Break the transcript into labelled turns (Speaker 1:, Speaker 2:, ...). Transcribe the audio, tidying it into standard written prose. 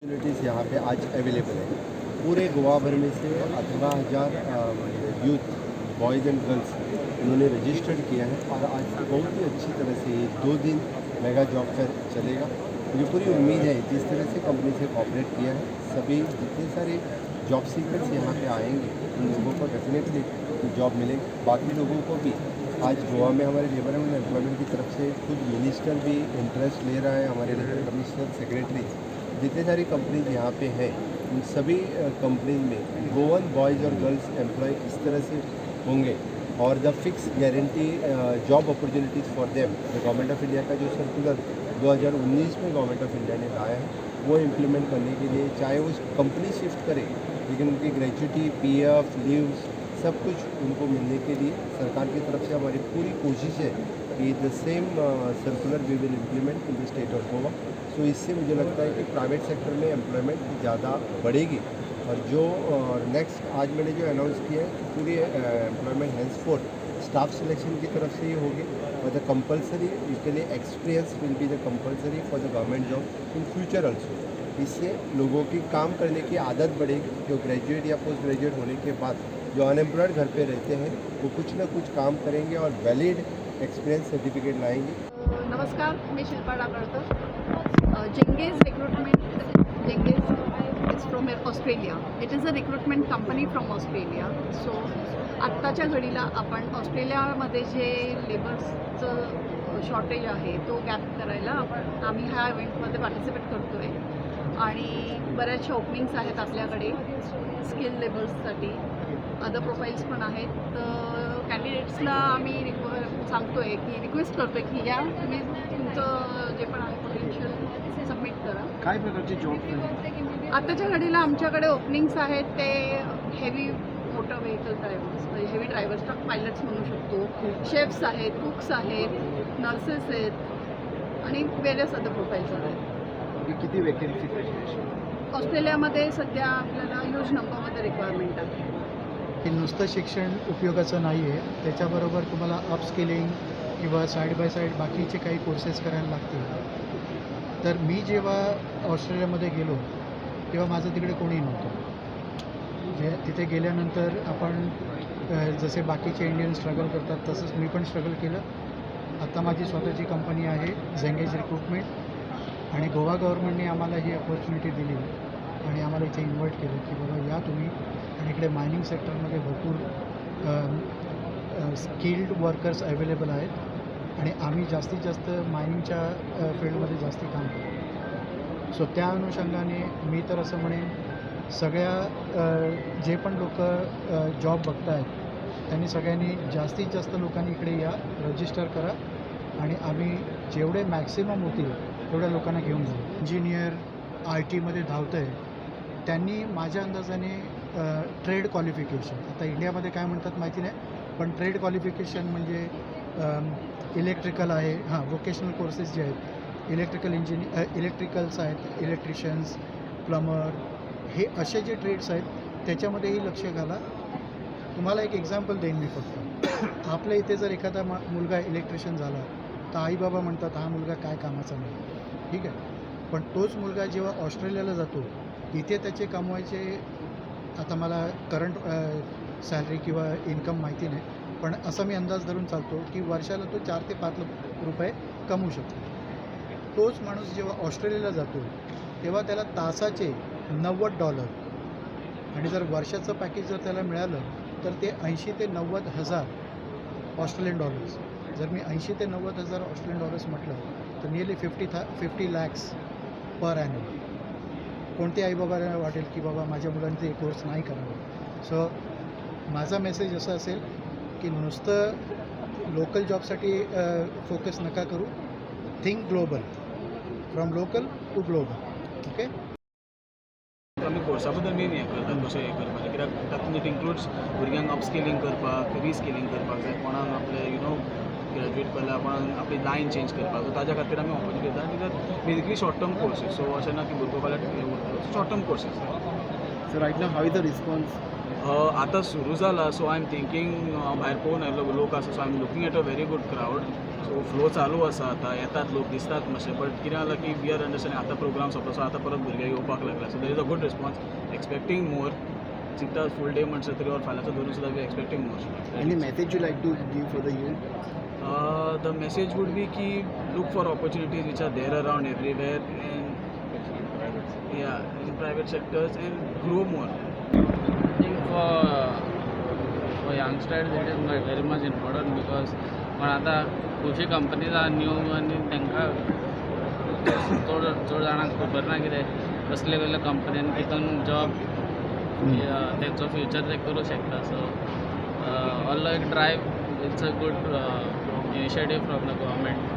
Speaker 1: Opportunities यहाँ pay आज available है। पूरे गोवा भर में से 18,000 यूथ, बॉयज़ एंड गर्ल्स, उन्होंने रजिस्टर्ड किया है और आज बहुत ही अच्छी तरह से ये 2 दिन मेगा जॉब फेयर चलेगा। मुझे पूरी उम्मीद है, जिस तरह से कंपनी से कॉपरेट किया है, सभी जितने सारे जॉब सीकर्स यहाँ पे आएंगे, उन लोगों को डेफिनेटली जॉब मिलेगी। बाकी लोगों को भी आज गोवा में हमारे लेबर एंड एम्प्लॉयमेंट की तरफ से खुद मिनिस्टर भी इंटरेस्ट ले रहा है। हमारे लेबर कमिश्नर, सेक्रेटरी, जितने सारी कंपनीज यहाँ पे हैं, उन सभी कंपनीज में गोवन बॉयज़ और गर्ल्स एम्प्लॉय किस तरह से होंगे और the fix guarantee job opportunities for them, the Government of India का जो सर्कुलर 2019 में गवर्नमेंट ऑफ इंडिया ने लाया है, वो इम्प्लीमेंट करने के लिए, चाहे वो कंपनी शिफ्ट करे, लेकिन उनकी ग्रेचुटी, पीएफ, लीव्स, सब कुछ उनको मिलने के लिए सरकार की तरफ से हमारी पूरी कोशिश है कि the same circular we will implement in the state of Goa. So इससे मुझे लगता है कि प्राइवेट सेक्टर में एम्प्लॉयमेंट ज़्यादा बढ़ेगी और जो नेक्स्ट आज मैंने जो अनाउंस किया है कि पूरी एम्प्लॉयमेंट हेंसफोर्थ स्टाफ सिलेक्शन की तरफ से ही होगी और the compulsory, इसके लिए experience will be the compulsory for the government job in future also. इससे लोगों की काम करने की आदत बढ़ेगी। जो ग्रेजुएट या पोस्ट ग्रेजुएट होने के बाद जो अनएम्प्लॉयड घर पे रहते हैं, वो कुछ ना कुछ काम करेंगे और वैलिड एक्सपीरियंस सर्टिफिकेट लाएंगे।
Speaker 2: नमस्कार, मी Shilpa डाकळकर, जेंगेज recruitment. Cengage is from Australia. It is a recruitment company from Australia. So आत्ताच्या घडीला आपण ऑस्ट्रेलियामध्ये जे लेबर्सचं शॉर्टेज आहे, तो गॅप करायला आम्ही ह्या इव्हेंटमध्ये पार्टिसिपेट करतो आहे आणि बऱ्याचशा ओपनिंग्स आहेत आपल्याकडे स्किल लेबर्ससाठी. अदर प्रोफाईल्स पण आहेत. तर कॅन्डिडेट्सला आम्ही सांगतो आहे की, रिक्वेस्ट करतो आहे की या तुम्ही, तुमचं जे पण आहे पोटेन्शियल सबमिट करा.
Speaker 3: काय प्रकारचे जॉब?
Speaker 2: आताच्या घडीला आमच्याकडे ओपनिंग्स आहेत ते heavy motor vehicle drivers, heavy drivers, truck pilots म्हणू शकतो, शेफ्स आहेत, कुक्स आहेत, नर्सेस आहेत आणि वेरियस अदर प्रोफाईल्स आहेत.
Speaker 3: किती वेकेन्सी?
Speaker 2: ऑस्ट्रेलियामध्ये सध्या आपल्याला ह्यूज नंबरमध्ये रिक्वायरमेंट आहे.
Speaker 4: की नुसतं शिक्षण उपयोगाचं नाही आहे, त्याच्याबरोबर तुम्हाला अपस्किलिंग किंवा साईड बाय साईड बाकीचे काही कोर्सेस करायला लागतील. तर मी जेव्हा ऑस्ट्रेलियामध्ये गेलो, तेव्हा माझं तिकडे कोणी नव्हतं. जे तिथे गेल्यानंतर आपण जसे बाकीचे इंडियन स्ट्रगल करतात, तसंच मी पण स्ट्रगल केलं. आता माझी स्वतःची कंपनी आहे, झेंगेज रिक्रुटमेंट, आणि गोवा गव्हर्नमेंटने आम्हाला ही अपॉर्च्युनिटी दिली आणि आम्हाला इथे इन्व्हाइट केलं की बाबा या तुम्ही. आणि इकडे मायनिंग सेक्टरमध्ये भरपूर स्किल्ड वर्कर्स अवेलेबल आहेत आणि आम्ही जास्तीत जास्त मायनिंगच्या फील्डमध्ये जास्ती काम करतो. सो त्या अनुषंगाने मी तर असं म्हणेन, सगळ्या जे पण लोक जॉब बघतायत, त्यांनी सगळ्यांनी, जास्तीत जास्त लोकांनी इकडे या, रजिस्टर करा आणि आम्ही जेवढे मॅक्सिमम होतील तेवढ्या लोकांना घेऊन जाऊ. इंजिनियर, आयटीमध्ये धावतं आहे, त्यांनी माझ्या अंदाजाने ट्रेड क्वालिफिकेशन, आता इंडियामध्ये काय म्हणतात माहिती नाही, पण ट्रेड क्वालिफिकेशन म्हणजे इलेक्ट्रिकल आहे, हां, वोकेशनल कोर्सेस जे आहेत, इलेक्ट्रिकल इलेक्ट्रिकल्स आहेत, इलेक्ट्रिशियन्स, प्लंबर, हे असे जे ट्रेड्स आहेत, त्याच्यामध्येही लक्ष घाला. तुम्हाला एक एक्झाम्पल देईन मी फक्त. आपल्या इथे जर एखादा मुलगा इलेक्ट्रिशियन झाला, तर आईबाबा म्हणतात, हा मुलगा काय कामाचा नाही. ठीक आहे. पण तोच मुलगा जेव्हा ऑस्ट्रेलियाला जातो, तिथे त्याचे कमवायचे, आता मला करंट सॅलरी किंवा इन्कम माहिती नाही, पण असा मी अंदाज धरून चालतो की वर्षाला तो 4 ते 5 लाख रुपये कमवू शकतो. तोच माणूस जेव्हा ऑस्ट्रेलियाला जातो, तेव्हा त्याला तासाचे 90 डॉलर आणि जर वर्षाचं पॅकेज जर त्याला मिळालं, तर ते 80 ते 90 हजार ऑस्ट्रेलियन डॉलर्स. जर मी 80 ते 90 हजार ऑस्ट्रेलियन डॉलर्स म्हटलं, तर nearly 50 lakhs per annum. कोणत्या आईबाबाला वाटेल की बाबा माझ्या मुलांनी ते कोर्स नाही करावं? सो माझा मेसेज असा असेल की नुसतं लोकल जॉबसाठी फोकस नका करू. Think global, from local to global, okay?
Speaker 5: आमी कोर्सा बद्दल मेन हें करतात, कशें हें करपाचें, कित्याक तातूंत it includes भुरग्यांक अपस्किलींग करपाक, रिस्किलींग करपाक जाय, कोणाक आपलें ग्रॅज्युएट केल्या, कोणाक आपली लायन चेंज करपाक. सो ताज्या खातीर आमी ऑपॉर्च्युनिटी दिता आनी basically short term courses. So अशें ना की भुरगो फाल्यां हें उरतलो. Short term courses.
Speaker 3: So right now, how is the response?
Speaker 5: आतां सुरू जाला. सो I am thinking, भायर पळोवन आयलो, लोक आसा, so I am looking at a very good crowd. So flow चालू आसा आतां, येतात लोक, दिसतात मातशे. बट कितें जालां की we are understanding, आतां प्रोग्राम सोंपलो, सो आतां परत भुरगे येवपाक लागला. So there is a good response, expecting more. चिंता फूल डे म्हणसर तरी ऑर फाल्यांचो धरून सुद्दां we expecting more.
Speaker 3: Any message you like to give for the youth?
Speaker 5: The message would be ki look for opportunities which are there around everywhere and, yeah, in private sectors and grow more.
Speaker 6: I think for youngsters it is very much important because पण आतां खुबशी companies आहा new आनी तांकां चड चड जाणांक खबर ना कितें कसले कसले कंपनीन तितून जॉब तेंचो फ्युचर ते करूं शकता. सो ऑल एक drive, it's a good initiative from the government.